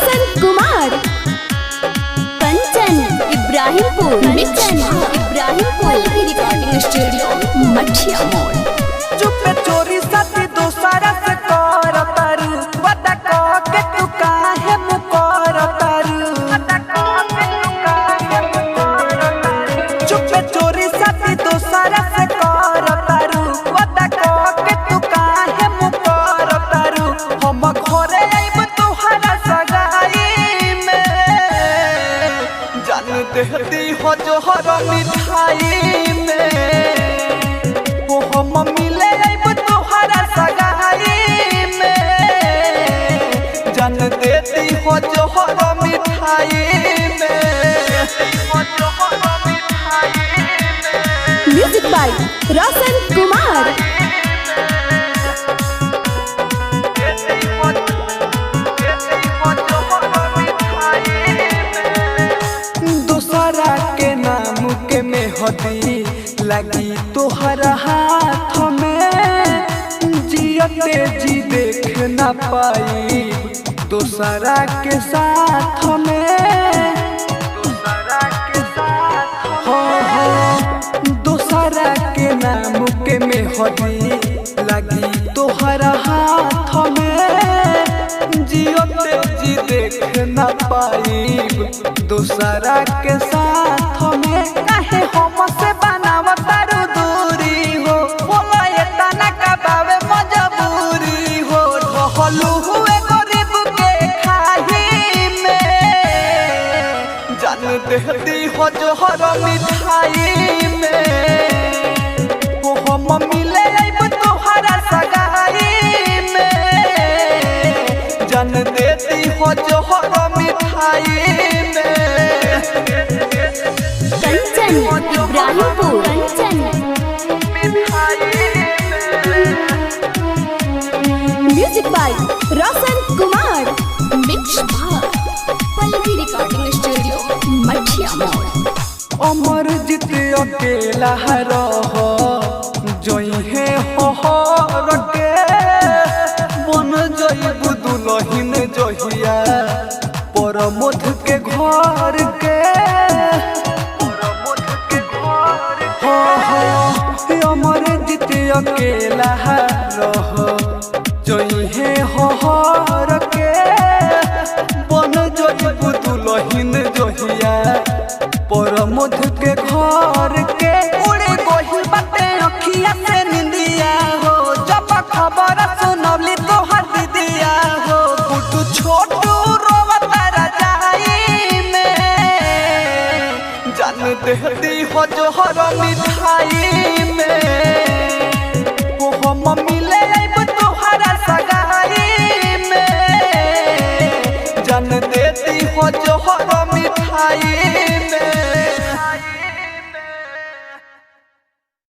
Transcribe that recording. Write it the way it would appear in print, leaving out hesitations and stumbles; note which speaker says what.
Speaker 1: Roshan Kumar. Kanchan Ibrahimpur, Kanchan Ibrahimpur recording studio Mathiya Mor.
Speaker 2: चुप चोरी साथी दोसरा से कर तारू, वादा कह के तू काहे मुकर तारू। चुप चोरी साथी दोसरा से कर तारू, वादा कह के तू काहे मुकर तारू। हम घरे आइब तोहरा सगाई में, जान देहती हो जोहर मिठाई में। ओ हम मिले आइब तोहरा सगाई में, जान देती हो जोहर मिठाई में।
Speaker 1: Music by Roshan Kumar.
Speaker 2: दूसरा के नाम के मेहदी लगी तोहरा हाथ में, जियते जी देख ना पाई दूसरा के साथ में। हो हो, दूसरा के नाम के मेहदी लगी तोहरा हाथ में, जियते जी देख ना पाईब दूसरा के साथ में। काहे हम से बनाव तारू दूरी हो, बोला ये तना का बावे मजबूरी हो। रहलू हुए गरीब के खाही में, जान देहती हो जोहर मिठाई में। ओ हम मिले आइब तोहरा सगाई में, जान देती हो जोहर मिठाई में।
Speaker 1: Kanchan Ibrahimpur, Kanchan. Music by Roshan Kumar. Mix by Pallavi recording studio Mathiya Mor.
Speaker 2: Amar Jeet अकेला रह जइहे हर के, बन जइबू दुलहिन जहिया परमोध के घर के। हो हो, अमर जीत अकेला रह जइहे हर के, बन जइबू दुलहिन जहिया परमोध के घर के। उड़े गोही बाटे अखिया से निंदिया हो, जब खबर सुनौली तोहर दीदिया हो। गुड्डू छोटू रोवता रजाई में, जान देहती हो जोहर मिठाई